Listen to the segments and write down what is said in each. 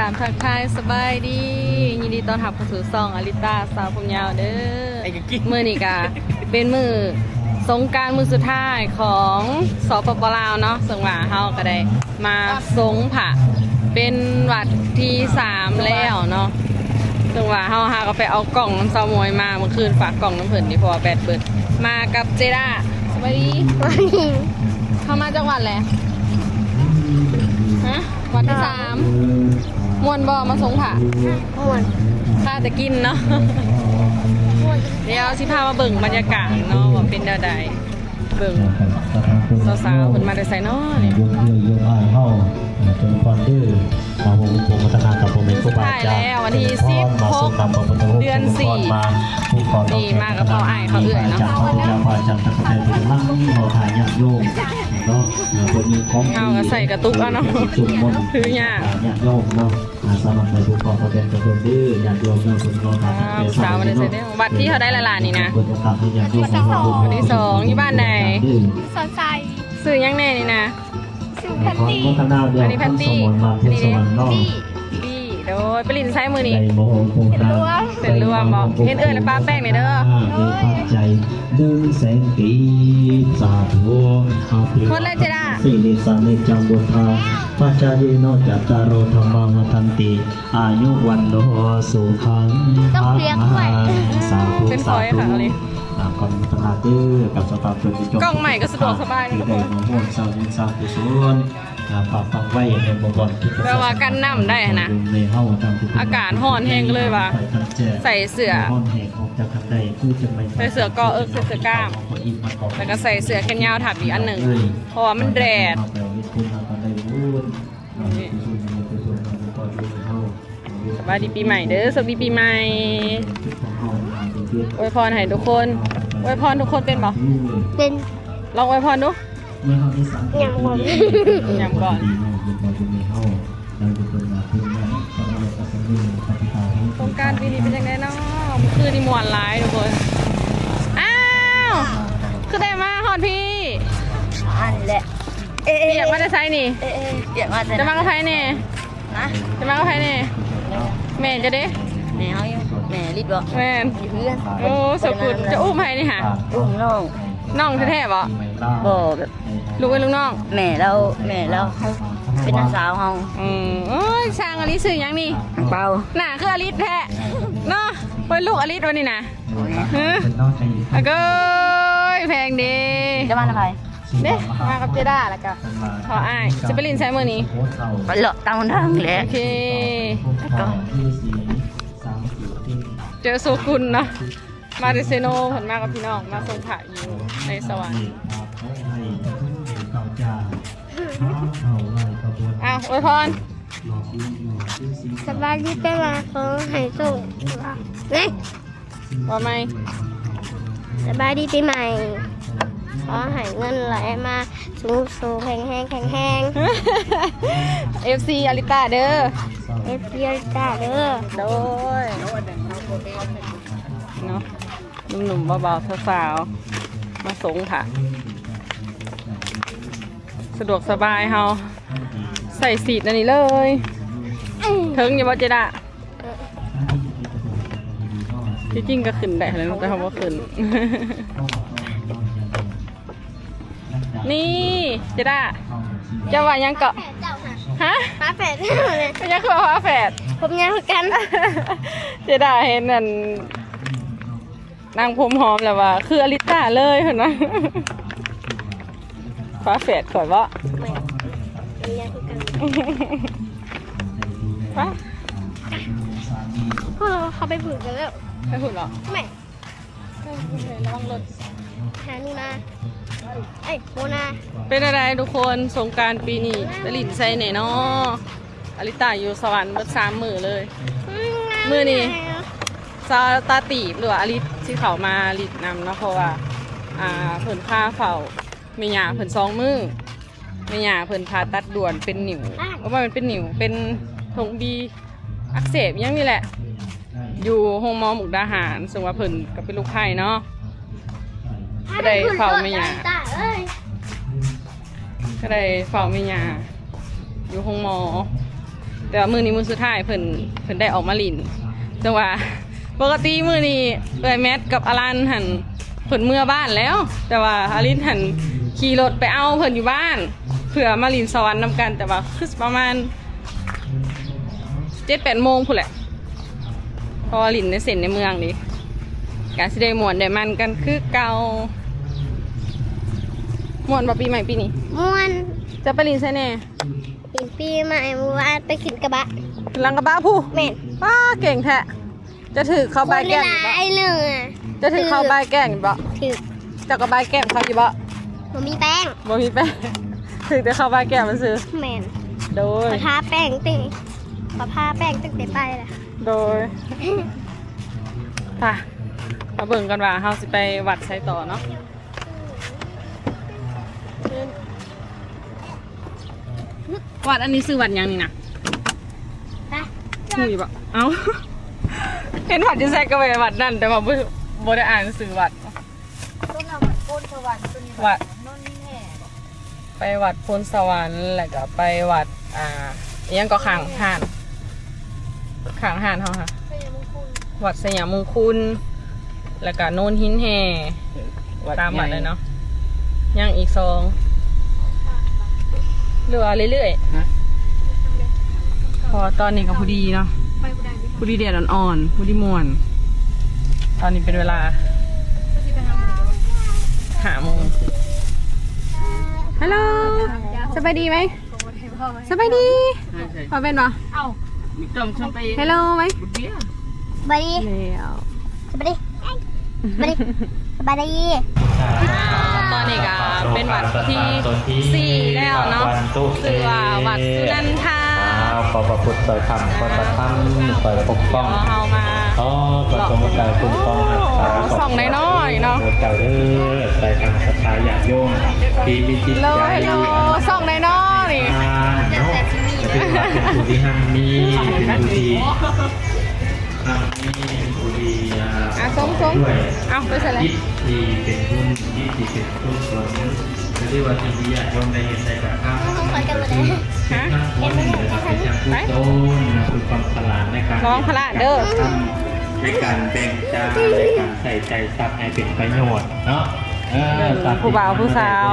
ຖາມທັກທາຍສະບາຍດີ ຍິນດີຕ້ອນຮັບເຂົ້າສູ່ຊ່ອງອາລິຕາສາວຜົມຍາວເດີ້. ມື້ນີ້ກະເປັນມື້ສົງການມື້ສຸດທ້າຍຂອງ ສປປ ລາວເນາະ, ເຊິ່ງວ່າເຮົາກະໄດ້ມາສົງພະເປັນວັດທີສາມແລ້ວເນາະ. ເຊິ່ງວ່າເຮົາຫາກະໄປເອົາກ້ອງນຳສາວໝວຍມາ ມື້ຄືນຝາກກ້ອງນຳເພິ່ນເດ ເພາະວ່າແບັດເບິດ. ມາກັບເຈດາ. ສະບາຍດີ. ເຮົາມາຈັກວັດແຫຼະ? ຮະ? ວັດທີສາມ. ມ່ວນບໍ່ມາສົງພະ? ມ່ວນ. ຄາແຕ່ກິນເນາະ. ມ່ວນ. ດຽວຊິພາມາເບິ່ງບັນຍາກາດເນາະ ວ່າເປັນແນວໃດ. ເບິ່ງສາວໆເພິ່ນມາແຕ່ໃສເນາະນີ້. ຍົກເອື້ອຍຍົກອ້າຍເຮົາ ເອີ ເປັນພອນເດີ ມາຮ່ວມໂອກາສພັດທະນາກັບພໍ່ແມ່ຄູບາອາຈານ. ສຸດທ້າຍແລ້ວ ວັນທີສິບຫົກ ເດືອນສີ່ ນີ້ມາກັບພໍ່ອ້າຍເຂົາເອື້ອຍເນາະ. ພະອາຈານ ພະອາຈານ ພະອາຈານ ພະອາຈານ ເຮົາກະໃສ່ກະຕຸກເອົາເນາະ ຄືຍາກ. ຍາດໂຍມເນາະ ອ່າ ສາມາດໄປພົບພໍ້ກັບແບນກັບເພິ່ນເດີ ຍາດໂຍມເນາະ. ເພິ່ນກໍມາຕັ້ງແຕ່ເຊົ້າ ວັດທີເທົ່າໃດລະຫຼານນີ້ນະ? ເປີດໂອກາດໃຫ້ຍາດໂຍມມາຮ່ວມບຸນ ວັນທີສອງ. ຢູ່ບ້ານໃດ? ສອນໄຊ. ຊື່ຫຍັງແດ່ນີ້ນະ? ຊື່ແພັດຕີ້. ອັນນີ້ແພັດຕີ້. ອັນນີ້ບີ. ໂດຍ ໄປຫຼິ້ນໃສມື້ນີ້? ເປັນລວມ. ເປັນລວມບໍ? ເຫັນເອື້ອຍແລ້ວປະແປ້ງແດ່ເດີ. ໂດຍ. ໂດຍ. ຄົນແລະເຈດາ. ສິລິສານິຈັງ ພຸດທາ ປະຊາເຍໂນ ຈັດຕາໂຣ ທຳມາ ວັດທັນຕິ ອາຍຸ ວັນໂນ ສຸຂັງ ພະລັງ. ສາທຸ ສາທຸ. ອາ ຂໍອະນຸໂມທະນາເດີ ກັບສະພາເພື່ອນທີ່ຈົບ ກ້ອງໃໝ່ກໍສະດວກສະບາຍເນາະ ທີ່ໄດ້ມາຮ່ວມສ້າງບຸນສ້າງກຸສົນ ອາ ຝາກຝັງໄວ້ໃນບໍ່ບ່ອນ ແບບວ່າກັນນ້ຳໄດ້ຫັ້ນນະ. ອາກາດຮ້ອນແຮງ ກໍເລີຍວ່າໃສ່ເສື້ອ ໃສ່ເສື້ອກໍເອິກ ໃສ່ເສື້ອກ້າມ ແລ້ວກໍໃສ່ເສື້ອແຂນຍາວທັບອີກອັນໜຶ່ງ ເພາະວ່າມັນແດດ. ສະບາຍດີປີໃໝ່ເດີ ໂຊກດີປີໃໝ່. ອວຍພອນໃຫ້ທຸກຄົນ. ອວຍພອນທຸກຄົນເປັນບໍ່? ເປັນ. ລອງອວຍພອນດູ. ຍັງບໍ່ມີ. ຍັງກ່ອນ. ສົງການປີນີ້ເປັນຈັ່ງໃດເນາະ? ມື້ຄືນນີ້ມ່ວນຫຼາຍທຸກຄົນ. ອ້າວ ຄືໄດ້ມາຮອດພີ້? ອັນແຫຼະ. ເອ ປຽກມາແຕ່ໃສນີ້? ເອ ປຽກມາແຕ່. ຈະມາກັບໃຜແດ່? ຮະ? ຈະມາກັບໃຜແດ່? ແມ່ເຈົ້າເດ? ແມ່ເຮົາຢູ່. ແມ່ລິດບໍ່? ແມ່ນ. ຢູ່ເຮືອນ. ໂອ້ ສະກຸນ. ຈະອຸ້ມໃຜນີ້ຫະ? ອຸ້ມນ້ອງ. ນ້ອງແທ້ໆບໍ່? ບໍ່ ແບບ ລູກເອື້ອຍລູກນ້ອງ. ແມ່ລາວ ແມ່ລາວເປັນນ້າສາວເຮົາ. ອືມ. ໂອ້ຍ ຊ່າງອະລິດ. ຊື່ຫຍັງນີ້? ເປົາ. ໜ້າຄືອະລິດແທ້ເນາະ. ເປັນລູກອະລິດວະນີ້ນະ? ຮະ? ອາໂກຍ ແພງເດ. ຈະມານຳໃຜ? ເດ້ ມາກັບເຈດາ ແລ້ວກໍພໍ່ອ້າຍ. ຊິໄປຫຼິ້ນໃສມື້ນີ້? ໄປເລາະຕາມທາງແຫຼະ. ໂອເຄ. ເຈີໂຊກຸນເນາະ ມາແຕ່ເຊໂນ. ເພິ່ນມາກັບພີ່ນ້ອງ ມາສົ່ງພະຢູ່ໃນສະຫວັນ. ອ້າວ ອວຍພອນ. ສະບາຍດີປີໃໝ່ ຂໍໃຫ້ໂຊກ ເອີ ເວົ້າໃໝ່. ສະບາຍດີປີໃໝ່ ຂໍໃຫ້ເງິນໄຫຼມາສູງໆ ແຂງແຮງ ແຂງແຮງ. ເອັຟຊີອາລິຕາເດີ ເອັຟຊີອາລິຕາເດີ. ໂດຍ ເນາະ ໜຸ່ມໆ ບ່າວໆ ສາວໆ ມາສົງພະ ສະດວກສະບາຍເຮົາ ໃສ່ຊີດອັນນີ້ເລີຍ. ເຖິງຢູ່ບໍ່ເຈດາ? ທີ່ຈິງກໍຂຶ້ນໄດ້ແລ້ວ ແຕ່ເຮົາບໍ່ຂຶ້ນ. ນີ້ເຈດາ ເຈົ້າວ່າຫຍັງເກາະ? ຮະ? ຝາແຝດ. ເປັນຫຍັງຄືວ່າຝາແຝດ? ຜົມຍາວຄືກັນ. ເຈດາເຫັນອັນ ນາງຜົມຫອມແລ້ວວ່າ ຄືອາລິຕາເລີຍ ເພິ່ນວ່າ. ຝາແຝດຂ້ອຍເບາະ? ແມ່ນ ເປັນຍາຄືກັນ. ໄປ ພວກເຮົາເຂົ້າໄປຜູກກັນແລ້ວ. ໄປຜູກເນາະ? ແມ່ນ. ເອີ ລະວັງລົດ. ຫາໜູນາ ເອີຍ ໂມນາ. ເປັນຈັ່ງໃດທຸກຄົນ ສົງການປີນີ້ໄປຫຼິ້ນໃສແດ່ເນາະ? ອາລິຕາຢູ່ສະຫວັນເບິດສາມມື້ເລີຍ. ມື້ນີ້ສາວຕາຕີບ ຫຼືວ່າອາລິດ ຊິເຂົ້າມາຫຼິ້ນນຳເນາະ ເພາະວ່າ ອ່າ ເພິ່ນພາເຝົ້າແມ່ຍ່າເພິ່ນສອງມື້. ແມ່ຍ່າເພິ່ນຜ່າຕັດດ່ວນເປັນນິ້ວ ບໍ່ແມ່ນເປັນນິ້ວ ເປັນຖົງບີອັກເສບອີ່ຫຍັງນີ້ແຫຼະ ຢູ່ໂຮງໝໍມຸກດາຫານ. ເຊິ່ງວ່າເພິ່ນກໍເປັນໂລກໄຂ້ເນາະ ກໍໄດ້ເຝົ້າແມ່ຍ່າ ກໍໄດ້ເຝົ້າແມ່ຍ່າຢູ່ໂຮງໝໍ. ແຕ່ວ່າມື້ນີ້ມື້ສຸດທ້າຍເພິ່ນ ເພິ່ນໄດ້ອອກມາຫຼິ້ນ. ແຕ່ວ່າປົກກະຕິມື້ນີ້ເອື້ອຍແມັດກັບອາລັນຫັ້ນ ເພິ່ນເມືອບ້ານແລ້ວ, ແຕ່ວ່າອາລິນຫັ້ນຂີ່ລົດໄປເອົາເພິ່ນຢູ່ບ້ານ ເພື່ອມາຫຼິ້ນສະຫວັນນຳກັນ, ແຕ່ວ່າຄືຊິປະມານເຈັດແປດໂມງພຸ້ນແຫຼະ ເພາະວ່າຫຼິ້ນໃນເສັ້ນໃນເມືອງເດ້. ກະຊິໄດ້ມ່ວນໄດ້ມັນກັນຄືເກົ່າ. ມ່ວນບໍ່ປີໃໝ່ປີນີ້? ມ່ວນ. ຈະໄປຫຼິ້ນໃສແດ່? ຫຼິ້ນປີໃໝ່ມື້ວານໄປຂຶ້ນກະບະ. ຂຶ້ນຫຼັງກະບະພຸ້ນ? ແມ່ນ. ປ້າ ເກັ່ງແທ້. ຈະຖືກເຂົາບາຍແກ້ມຢູ່ບໍ່? ຄົນຫຼາຍໆເລີຍ. ຈະຖືກເຂົາບາຍແກ້ມຢູ່ບໍ່? ຖືກ. ເຈົ້າກໍບາຍແກ້ມເຂົາຢູ່ບໍ່? ບໍ່ມີແປ້ງ. ບໍ່ມີແປ້ງ. ຖືກແຕ່ເຂົາບາຍແກ້ມຊື່. ແມ່ນ. ໂດຍ. ເຂົາທາແປ້ງຕັ້ງ ເຂົາທາແປ້ງຕັ້ງແຕ່ໄປລະ. ໂດຍ. ໄປ ມາເບິ່ງກັນວ່າເຮົາຊິໄປວັດໃສຕໍ່ເນາະ. ວັດອັນນີ້ຊື່ວັດຫຍັງນີ້ນະ? ຮະ? ຮູ້ຢູ່ບໍ່? ເອົ້າ ເຫັນວັດຢູ່ໃສກໍໄປວັດນັ້ນ, ແຕ່ວ່າບໍ່ ບໍ່ໄດ້ອ່ານຊື່ວັດ. ຕົວນັ້ນວັດໂພນສະຫວັນ, ຕົວນີ້ວັດ ວັດໂນນຫີນແຫ່ບໍ? ໄປວັດໂພນສະຫວັນ ແລ້ວກໍໄປວັດ ອ່າ ອີ່ຫຍັງກໍຂ້າງຮ້ານ ຂ້າງຮ້ານເຮົາຫະ ໄຊຍະມຸງຄຸນ ວັດໄຊຍະມຸງຄຸນ ແລ້ວກະໂນນຫີນແຫ່ ເອີ ວັດ ຕາມວັດ ໃຫຍ່ ເລີຍເນາະ. ຍັງອີກສອງ ຫຼືວ່າເລື້ອຍໆ? ຮະ? ເພາະວ່າຕອນນີ້ກໍພໍດີເນາະ ພໍດີແດດອ່ອນໆ ພໍດີມ່ວນ. ຕອນນີ້ເປັນເວລາຫ້າໂມງ. ຮັລໂຫຼ ສະບາຍດີໄໝ? ສະບາຍດີ ເວົ້າເປັນບໍ່? ເອົ້າ ເຮັລໂຫຼໄໝ? ສະບາຍດີ ແລ້ວ ສະບາຍດີ ສະບາຍດີ ສະບາຍດີ. ອ່າ ຕອນນີ້ກໍເປັນວັດທີສີ່ແລ້ວເນາະ ຊື່ວ່າວັດສຸນັນທາ. ຂໍພະພຸດຊ່ອຍຄ້ຳ ຂໍພະທຳຊ່ອຍປົກປ້ອງ ຂໍພະສົງຊ່ອຍຄຸ້ມຄອງຮັກສາ ຊ່ອງນ້ອຍໆເນາະ ເຈົ້າເດີ ຊ່ອຍທາງສັດທາຍາດໂຍມທີ່ມີຈິດໃຈ ຊ່ອງນ້ອຍໆນີ້ ເນາະ ຖືວ່າເປັນຜູ້ທີ່ຮັ່ງມີ ເປັນຜູ້ທີ່ ອ່າ ມີຜູ້ທີ່ ອ່າ ອ່າ ຊົມໆ ເອົາໄປໃສ່ແລ້ວ ຈິດທີ່ເປັນບຸນ ຈິດທີ່ເປັນກຸສົນ ກໍຖືວ່າສິ່ງທີ່ຍາດໂຍມໄດ້ເຮັດໄດ້ກະທຳ ເປັນທັງບຸນ ແລະກະເປັນທັງກຸສົນ ຄືຄວາມສະຫຼາດໃນການ ລອງພະລາດເດີ ໃນການແບ່ງຈານ ໃນການໃຊ້ຈ່າຍຊັບໃຫ້ເປັນປະໂຫຍດເນາະ. ເອີ ຜູ້ບ່າວຜູ້ສາວ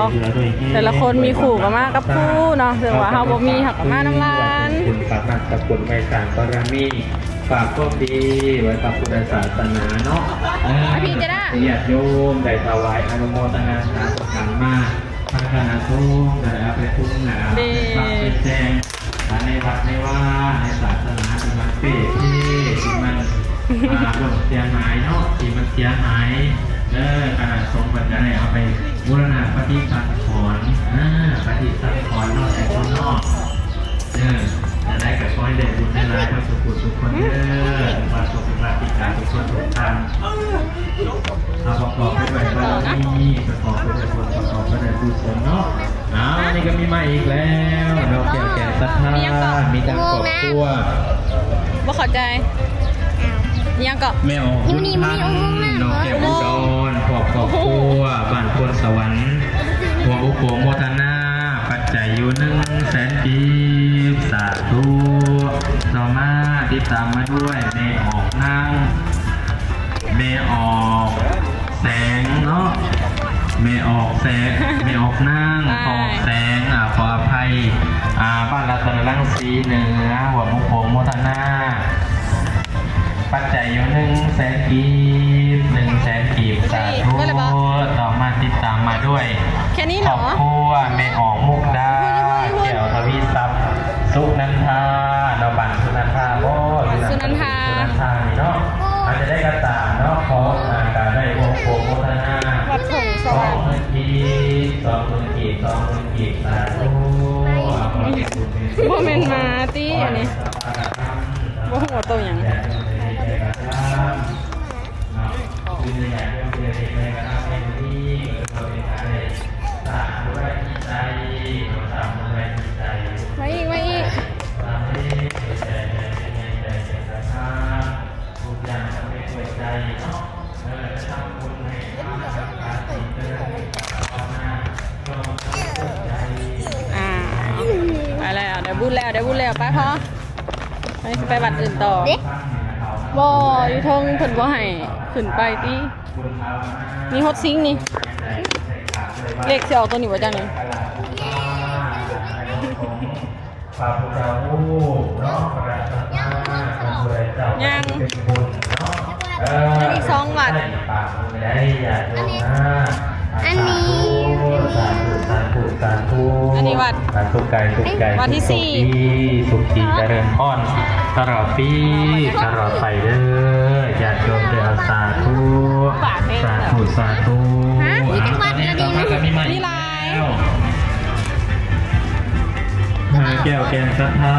ແຕ່ລະຄົນມີຄູ່ກໍມາກັບຄູ່ເນາະ ເຊິ່ງວ່າເຮົາບໍ່ມີ ເຮົາກໍມານຳຫຼານ ບຸນຝາກນາມສະກຸນໄວ້ສ້າງບາລະມີ ຝາກຄວາມດີໄວ້ກັບພຸດທະສາສະໜາເນາະ. ເອີ ຍາດໂຍມໄດ້ຖວາຍອະນຸໂມທະນາສາທຸກທ່ານມາ ທາງຄະນະສົງກໍໄດ້ເອົາໄປປຸງ ເອົາໄປປັບໄປແຕ່ງ ອ່າ ໃນວັດໃນວາ ໃນສາສະໜາທີ່ມັນເປ່ເພ ທີ່ມັນ ອ່າ ລົ້ມເສຍຫາຍເນາະ ທີ່ມັນເສຍຫາຍ ເອີ ຄະນະສົງເພິ່ນກໍໄດ້ເອົາໄປບູລະນະປະຕິສັງຂອນ ເອີ ປະຕິສັງຂອນເນາະ ແຕ່ຄົນເນາະ. ເອີ ຈັ່ງໃດກໍຂໍໃຫ້ໄດ້ບຸນຫຼາຍໆ ເບິດສູ່ຜູ້ສູ່ຄົນເດີ ອຸບາສົກອຸບາສິກາທຸກຄົນທຸກທ່ານ. ເອົາ ປະກອບໄປດ້ວຍບາລະມີ ປະກອບໄປດ້ວຍບຸນ ປະກອບໄປດ້ວຍກຸສົນເນາະ. ອ້າວ ນີ້ກໍມີມາອີກແລ້ວເນາະ ແກ້ວແກ່ນສັດທາ ມີທັງຄອບຄົວ ບໍ່ເຂົ້າໃຈ ອີ່ຫຍັງເກາະ ແມ່ອອກບຸນທຳ ນ້ອງແກ້ວບຸນດອນ ຄອບຄອບຄົວ ບ້ານໂພນສະຫວັນ ຮ່ວມອະນຸໂມທະນາປັດໄຈຢູ່ໜຶ່ງແສນກີບ ສາທຸ. ຕໍ່ມາຕິດຕາມມາດ້ວຍແມ່ອອກນາງ ແມ່ອອກແສງເນາະ ແມ່ອອກແສງ ແມ່ອອກນາງ ອອກແສງ ອ່າ ຂໍອະໄພ ອ່າ ບ້ານລັດຕະນະລັງສີເໜືອ ຮ່ວມອະນຸໂມທະນາປັດໄຈຢູ່ໜຶ່ງແສນກີບ ໜຶ່ງແສນກີບ ສາທຸ. ຕໍ່ມາຕິດຕາມມາດ້ວຍ ແຄ່ນີ້ເນາະ ຄອບຄົວແມ່ອອກມຸກດາ ແກ້ວທະວີຊັບ ສຸນັນທາເນາະ ບ້ານສຸນັນທາບໍ ສຸນັນທາ ສຸນັນທານີ້ເນາະ ອາດຈະໄດ້ກະຕາມເນາະ ຂໍ ອ່າ ກະໄດ້ໂອໂປໂມທະນາ ວັດຜົງສະຫວັນ ສອງໝື່ນກີບ ສອງໝື່ນກີບ ສອງໝື່ນກີບ ສາທຸ. ບໍ່ແມ່ນໝາຕິອັນນີ້ ບໍ່ຮູ້ວ່າໂຕຫຍັງ. ມາອີກ ມາອີກ. ອ່າ ໄປແລ້ວ ໄດ້ບຸນແລ້ວ ໄດ້ບຸນແລ້ວ ໄປພໍ. ໄປ ຊິໄປວັດອື່ນຕໍ່ ເດ້ ບໍ່ ຢູ່ເທິງເພິ່ນບໍ່ໃຫ້ຂຶ້ນໄປຕິ ມີຮອດຊິງນີ້ ເລກຊິອອກຕົວນີ້ບໍ່ຈັກນີ້ ພະພຸດທະຮູບເນາະ ພະລັດຕະນາ ພະພຸດທະເຈົ້າ ຍັງ ເປັນບຸນເນາະ ເອີ ຍັງອີກສອງວັດ ໃນປາກມື້ໃດ ຍາດໂຍມນະ ອັນນີ້ ສາທຸ ສາທຸ ສາທຸ ອັນນີ້ວັດ ສາທຸກາຍສຸກໃຈ ວັດທີສີ່ ສຸກດີ ສຸກດີ ຈະເລີນພອນຕະຫຼອດປີຕະຫຼອດໄປເດີ ຍາດໂຍມເດີ ສາທຸ ສາທຸ ສາທຸ ຮະ ມີຈັກວັດລະນີ້ ມີຫຼາຍ ຫາແກ້ວແກ່ນສັດທາ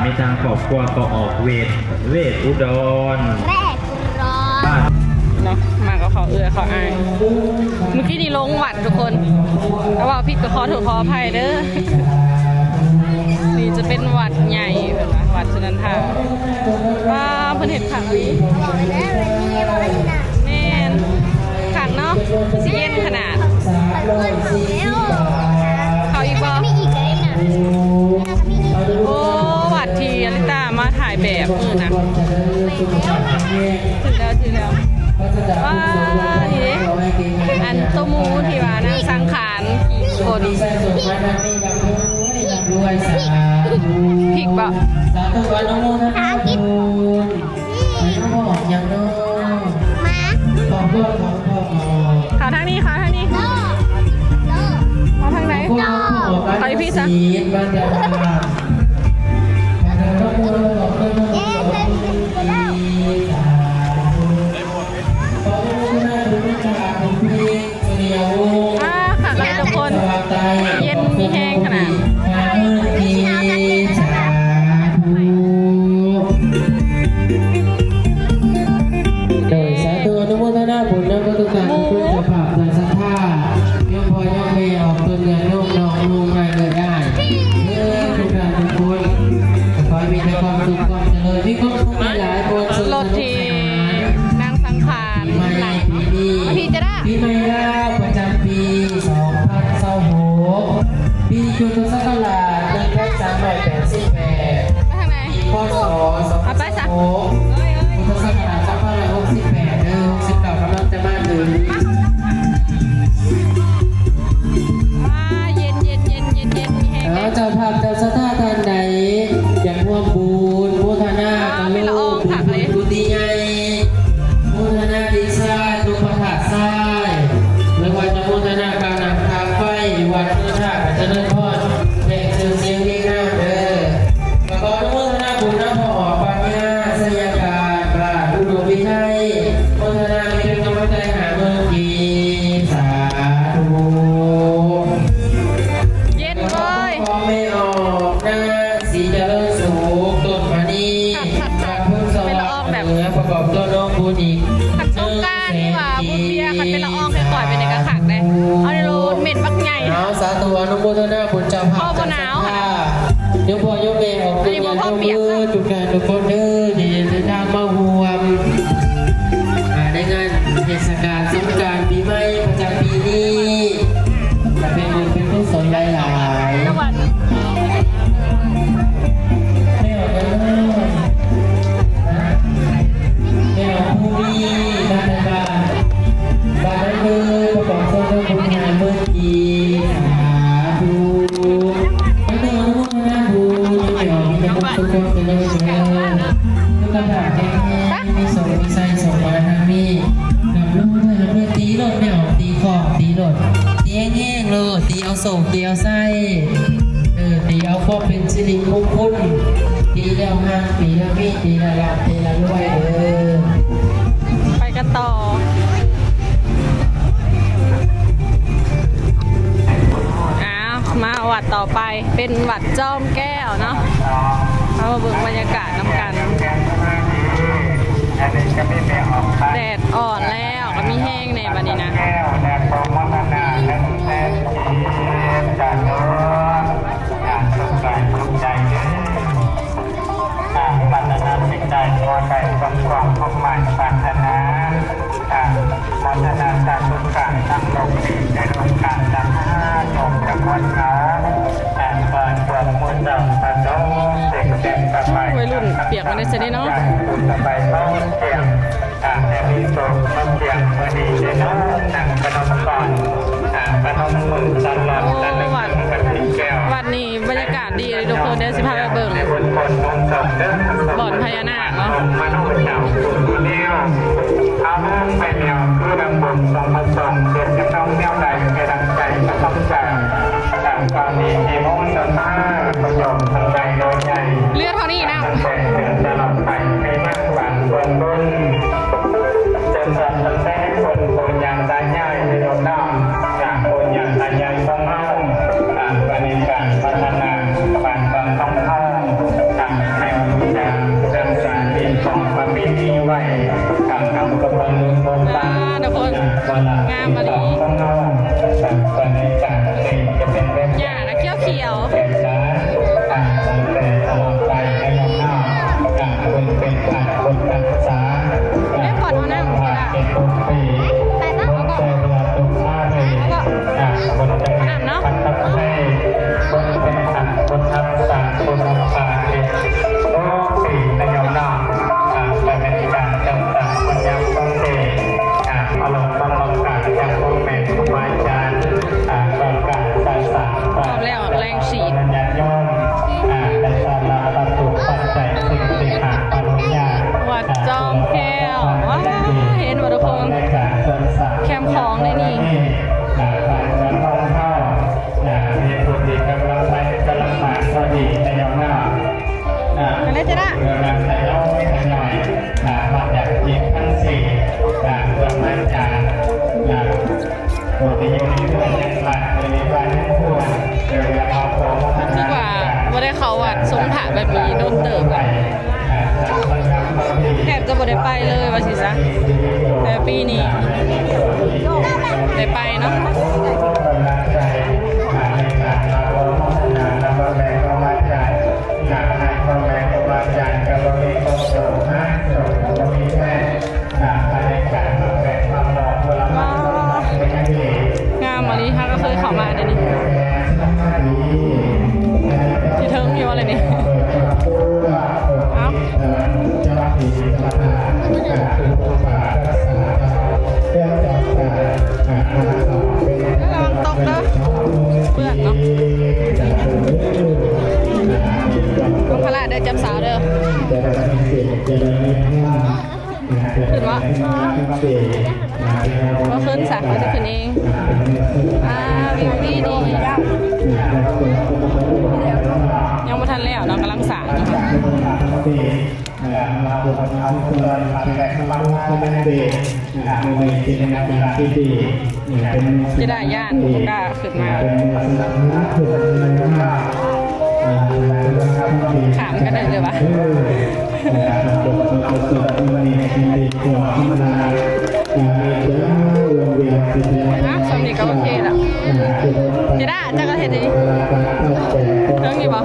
ມີທັງຄອບຄົວກໍອອກເວດ ເວດອຸດອນ ເນາະ ມາກັບເຂົາເອື້ອຍເຂົາອ້າຍ ມື້ກີ້ນີ້ລົງວັດທຸກຄົນ ຖ້າເວົ້າຜິດກໍຂໍໂທດຂໍອະໄພເດີ ນີ້ຈະເປັນວັດໃຫຍ່ ເພິ່ນວ່າວັດສຸນັນທາ ວ້າ ເພິ່ນເຮັດຄັກອີ່ຫຼີ ແມ່ນ ຄັກເນາະ ຄືຊິເຢັນຂະໜາດ ເຂົ້າອີກບໍ່? ໂອ້ ວັດທີ່ອາລິຕາມາຖ່າຍແບບມື້ນະ ຖືກແລ້ວ ຖືກແລ້ວ ວ້າ ນີ້ເດ້ ອັນໂຕໝູທີ່ວ່ານາງສັງຂານ ອີກຄົນ ພິກບໍ່? ສາທຸ ອະນຸໂມທະນາບຸນ ໃຜມາບອກຫຍັງເນາະ ໝາ ຂອບຄຸນ ຂອບຄຸນ ເຂົ້າທາງນີ້ ເຂົ້າທາງນີ້ ເຂົ້າທາງໃດ? ເຂົ້າອີ່ພີ້ຊະ ເອີ ເພິ່ນ ເພິ່ນ ເພິ່ນ ເພິ່ນ ສາທຸ ອາ ຄັກຫຼາຍທຸກຄົນ ເຢັນມີແຮງຂະໜາດ ສາທຸ ໂດຍ ສາທຸ ອະນຸໂມທະນາບຸນນຳເບິດທຸກທ່ານທຸກຄົນ ເຈົ້າພາບເຈົ້າສັດທາ ໂຍມພໍ່ໂຍມແມ່ອອກຕົນ ຍາດໂຍມນ້ອງນຸ່ງອ້າຍເອື້ອຍອ້າຍ ເອີ ທຸກທ່ານທຸກຄົນ ຂໍໃຫ້ມີແຕ່ຄວາມສຸກຄວາມຈະເລີນ ມີຄວາມສຸກຫຼາຍໆ ຄວາມສຸກ ລົດທີ່ນາງສັງຂານ ປີໃໝ່ ປີນີ້ ປີໃໝ່ລາວປະຈຳປີສອງພັນຊາວຫົກ ປີຈຸດສັກກະລາດໜຶ່ງພັນສາມຮ້ອຍແປດສິບແປດ ໄປທາງໃດ? ພ.ສ. ສອງພັນຊາວຫົກ ພຸດທະສັກກະລາດສອງພັນຫ້າຮ້ອຍຫົກສິບແປດເດີ ຫົກສິບເກົ້າກຳລັງຈະມາເດີ ອ່າ ເຢັນໆ ເຢັນໆ ເຢັນໆ ມີແຮງ ເອີ ເຈົ້າພາບເຈົ້າສັດທາທ່ານໃດ ຢາກຮ່ວມບຸນໂມທະນາ ອ່າ ກັບລູກ ເປັນລະອອງຄັກເລີຍ ບຸນກຸຕິໃຫຍ່ ໂມທະນາດີຊາດ ທຸກພະທາດຊາຍ ຫຼືວ່າຈະໂມທະນາຄ່ານ້ຳຄ່າໄຟ ວັດເມືອງທ່າກະຈະເລີນພອນ ແຫ່ງຊື່ສຽງດີງາມເດີ ກໍຂໍອະນຸໂມທະນາບຸນນຳພໍ່ອອກປັນຍາ ໄຊຍະການ ບ້ານອຸດົມວິໄທ ໂມທະນາມີເປັນກຳລັງໃຈຫ້າໝື່ນກີບ ສາທຸ ເຢັນເວີຍ ຂອງແມ່ອອກນາ ສີຈະເລີນສຸກ ຕົ້ນມະນີ ຄັກໆໆ ວັດພຸນສະຫວ່າງເໜືອ ປະກອບຕົວນ້ອງບຸນອີກ ຄັນສົງການນີ້ວ່າບຸນເບຍ ຄັນເປັນລະອອງຄ່ອຍໆ ເປັນເອກະຄັກເດ້ ເອົາໂລດເມັດບັກໃຫຍ່ ເອົາ ສາທຸ ອະນຸໂມທະນາບຸນເຈົ້າພາບ ເຈົ້າສັດທາ ໂຍມພໍ່ໂຍມແມ່ອອກຕົນຍາດໂຍມເອີຍ ທຸກທ່ານທຸກຄົນເດີ ທີ່ໄດ້ເດີນທາງມາຮ່ວມ ອ່າ ໃນງານເທດສະການສົງການປີໃໝ່ປະຈຳປີນີ້ ກະເປັນບຸນເປັນກຸສົນຫຼາຍໆ ແມ່ອອກນາ ແມ່ອອກພູມີ ບ້ານໃດບ້ານ ບ້ານໃດເດີ ປະກອບສ່ວນທຳບຸນຫ້າໝື່ນກີບ ສາທຸ ອະນຸໂມທະນາບຸນ ຍາດໂຍມມີແຕ່ຄວາມສຸກຄວາມຈະເລີນເດີ ສຸຂະພາບແຂງແຮງ ມີໂຊກມີໄຊ ໂຊກມາທາງນີ້ ຮັບລວຍ ຮັບລວຍ ຕີໂລດ ແມ່ອອກ ຕີຄ້ອງ ຕີໂລດ ຕີແຮງໆ ໂລດ ຕີເອົາໂຊກ ຕີເອົາໄຊ ເອີ ຕີເອົາຄວາມເປັນສິລິມຸງຄຸນ ຕີແລ້ວຮັ່ງ ຕີແລ້ວມີ ຕີແລ້ວລ່ຳ ຕີແລ້ວລວຍເດີ ໄປກັນຕໍ່ ອ້າວ ມາວັດຕໍ່ໄປ ເປັນວັດຈອມແກ້ວເນາະ ເຮົາມາເບິ່ງບັນຍາກາດນຳກັນ ແດດອ່ອນແລ້ວ ກໍມີແຮງແດ່ບັດນີ້ນະ ແດດອ່ອນແລ້ວ ກໍມີແຮງແດ່ບັດນີ້ນະ ປາດຖະໜາສິ່ງໃດ ຂໍໃຫ້ສົມຄວາມມຸ່ງໝາຍປາດຖະໜາ ໂມທະນາສາທຸການທັງໂລກນີ້ ໃນໂອກາດສາທຸຊົມຈຳນວນເຮົາ ຂໍໃຫ້ພວກໝູ່ເຈົ້າພະສົງ ເປັນເປັນປ ໄວລຸ້ນປຽກມາໄດ້ໃສເນາະ. ວັດ ວັດນີ້ບັນຍາກາດດີເລີຍທຸກຄົນ ດຽວຊິພາໄປເບິ່ງ ບ່ອນພະຍານາກເນາະ. ເຫຼືອເທົ່ານີ້ນະ. ອ່າ ທຸກຄົນ ງາມອີ່ຫຼີ. ຫຍ້ານະຂຽວໆ. ແມ່ນບ່ອນເອົານ້ຳ ໄປປະ ເອົານ້ຳເນາະ. ພ້ອມແລ້ວແລງສີດ ວັດຈອມແກ້ວ. ວ້າ ເຫັນບໍ່ທຸກຄົນ ແຄມຂອງໃນນີ້. ອັນໃດຈະລະ ຮູ້ສຶກວ່າບໍ່ໄດ້ເຂົ້າວັດຊົມພະແບບນີ້ດົນເຕີບແລ້ວ ແທບຈະບໍ່ໄດ້ໄປເລີຍວ່າຊີ້ຊະ ແຕ່ປີນີ້ໄດ້ໄປເນາະ. ງາມອີ່ຫຼີ ເຮົາກໍເຄີຍເຂົ້າມາເດນີ້ ທີ່ເທິງຢູ່ແຫຼະນີ້. ເອົ້າ ລະວັງຕົກເດີ ເປື້ອນເນາະ. ລົງພະລາດເດີ ຈັບສາວເດີ. ຂຶ້ນບໍ່? ບໍ່ຂຶ້ນຊະ ຂ້ອຍຊິຂຶ້ນເອງ. ອ່າ ວິວດີໆ ຍັງບໍ່ທັນແລ້ວເນາະ ກຳລັງສ້າງ. ຈະໄດ້ຢ້ານ ບໍ່ກ້າຂຶ້ນມາ. ຂ້າມກັນໄດ້ເລີຍຫວາ? ອ່ະ ສ່ຳນີ້ກໍໂອເຄລະ. ຈິດາ ເຈົ້າກໍເຮັດດີ ເທິງນີ້ບໍ່?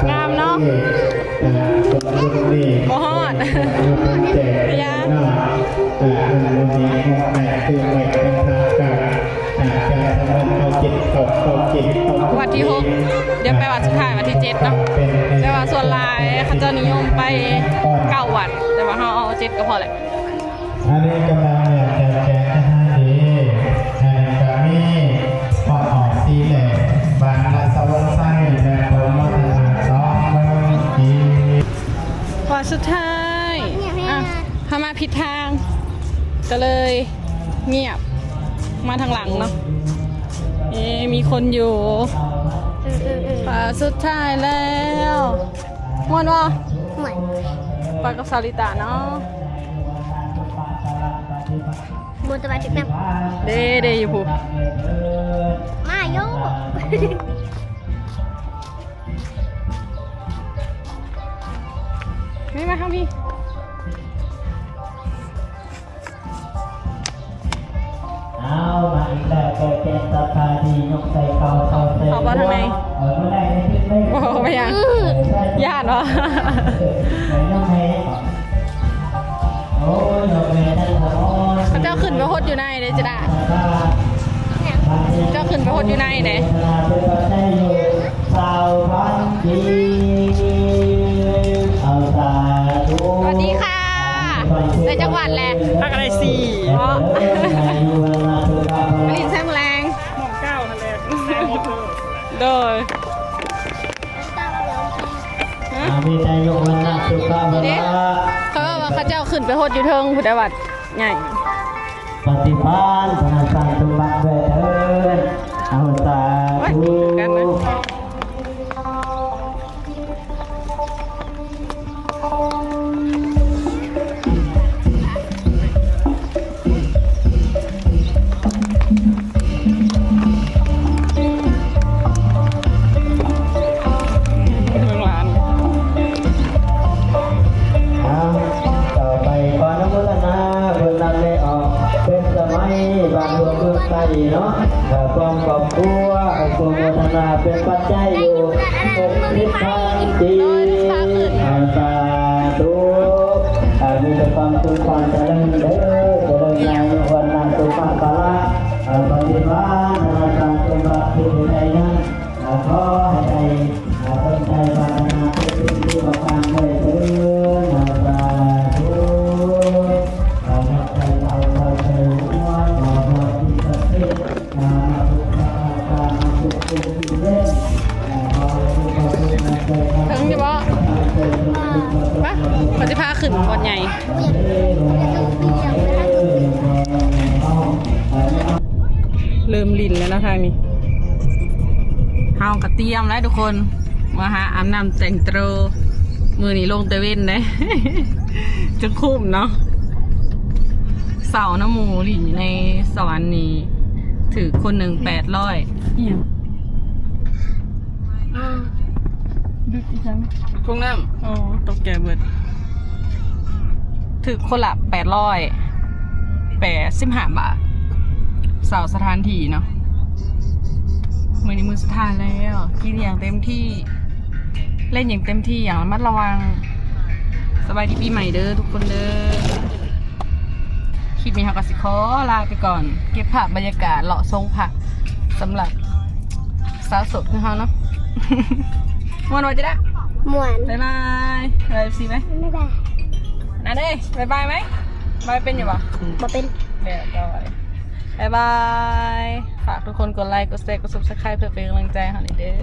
ງາມເນາະ. ບໍ່ຮອດ ຢ່າ. ວັດທີຫົກ ດຽວໄປວັດສຸດທ້າຍ ວັດທີເຈັດເນາະ. ແຕ່ວ່າສ່ວນຫຼາຍເຂົາເຈົ້ານິຍົມໄປເກົ້າວັດ ແຕ່ວ່າເຮົາເອົາເຈັດກໍພໍແຫຼະ. ອັນນີ້ກຳລັງແຈກແຈງທະນາດີ ອັນນີ້ກໍມີຮອດອອກສີແດງ ບ້ານລາຊະວົງໄຊ ແລະ ໂປຣໂມທະນາສອງເມືອງກີບ. ວັດສຸດທ້າຍ ອ່ະ ເຮົາມາຜິດທາງ ກໍເລີຍງຽບ ມາທາງຫຼັງເນາະ. ເອ ມີຄົນຢູ່. ເອີ ເອີ ເອີ ວັດສຸດທ້າຍແລ້ວ. ມ່ວນບໍ່? ມ່ວນ. ໄປກັບສາວລິຕາເນາະ. ບໍ່ສະບາຍຈັກນຳ. ເດ້ ເດ້ຢູ່ພຸ້ນ. ມາໂຍ. ນີ້ ມາທາງພີ້. ເອົາ ມາອີກແລ້ວ ແກ່ແກ່ສະບາຍດີ ຍົກໃສ່ເຂົ້າ ເຂົ້າໃສ່ ເຂົ້າບໍ່ທາງໃນ? ເອີ ບໍ່ໄດ້ໃນຄລິບເລີຍ. ໂອ້ ບໍ່ຫຍັງ ຢ້ານບໍ່? ເອີ ໄປຍົກໃຫ້ ໂອ້ຍ ຍົກແມ່ນທັນສະອອນ ເຂົາເຈົ້າຂຶ້ນໄປຫົດຢູ່ໃນເດ້ ຈະດາ ເຈົ້າຂຶ້ນໄປຫົດຢູ່ໃນເດ້. ສາວພັນປີ ເອີ ມີແຕ່ອາຍຸວັນນະສຸຂະພະລະ ເດ້ ເຂົາເວົ້າວ່າເຂົາເຈົ້າຂຶ້ນໄປຮອດຢູ່ເທິງພຸ້ນແຫຼະ ວັດໃຫຍ່ ປະຕິພານ ທະນາສານສົມບັດດ້ວຍເທີ້ນ ເອົາ ສາທຸ ໂອ້ຍ ຄືກັນນະ. ເອົາ ຕໍ່ໄປຂໍອະນຸໂມທະນາບຸນນຳແມ່ອອກ ເປັນສະໄໝບ້ານຫົວເມືອງໃຕ້ເນາະ ເອີ ພ້ອມຄອບຄົວ ອະນຸໂມທະນາເປັນປັດໄຈຢູ່ຫົກສິບພັນກີບ ເອົາ ສາທຸ ເອົາ ມີແຕ່ຄວາມສຸກຄວາມຈະເລີນເດີ ຈະເລີນໃນວັນນະສຸຂະພະລະ ເອົາ ປະຕິພານ ທະນາສານສົມບັດທີ່ໄດ້ນັ້ນ ຂໍໃຫ້ໄດ້ສົມໃຈປາດຖະໜາທຸກສິ່ງທຸກປະການດ້ວຍເທີ້ນ ສາທຸ ຂໍໃຫ້ເຈົ້າເຈົ້າເຈົ້າຫົວ ຂໍພອນສິ່ງສັກສິດ ເຖິງຢູ່ບໍ່? ມາ ຂ້ອຍຊິພາຂຶ້ນບ່ອນໃຫຍ່. ເລີ່ມຫຼິ້ນແລ້ວເນາະທາງນີ້. ເຮົາກໍຕຽມແລ້ວທຸກຄົນ ມາຫາອາບນ້ຳແຕ່ງໂຕ ມື້ນີ້ລົງແຕ່ເວັນເດ້ ຈຶ່ງຄຸ້ມເນາະ. ເຊົານຳໝູ່ຫຼິ້ນຢູ່ໃນສະຫວັນນີ້ ຖືກຄົນໜຶ່ງແປດຮ້ອຍ. ອີ່ຫຍັງ? ດຸດອີ່ຫຍັງ? ຟອງນ້ຳ. ໂອ້ ຕົກໃຈເບິດ. ຖືກຄົນລະແປດຮ້ອຍແປດສິບຫ້າບາດ ເຊົ່າສະຖານທີ່ເນາະ. ມື້ນີ້ມື້ສຸດທ້າຍແລ້ວ ກິນຢ່າງເຕັມທີ່ ເລ່ນຢ່າງເຕັມທີ່ ຢ່າງລະມັດລະວັງ. ສະບາຍດີປີໃໝ່ເດີທຸກຄົນເດີ. ຄລິບນີ້ເຮົາກໍຊິຂໍລາໄປກ່ອນ ເກັບພາບບັນຍາກາດເລາະຊົມພະ ສຳລັບສາວໂສດຄືເຮົາເນາະ. ມ່ວນວ່າຈະໄດ້ ມ່ວນ. ບາຍບາຍ ບາຍບາຍ ເອັຟຊີ ໄປ. ບາຍບາຍ ນະເດ້ ບາຍບາຍໄໝ? ບາຍເປັນຢູ່ບໍ່? ບໍ່ເປັນ. ແບບ ບາຍບາຍ. ຝາກທຸກຄົນກົດໄລ ກົດແຊ ກົດ Subscribe ເພື່ອເປັນກຳລັງໃຈໃຫ້ເຮົາແດ່ເດີ.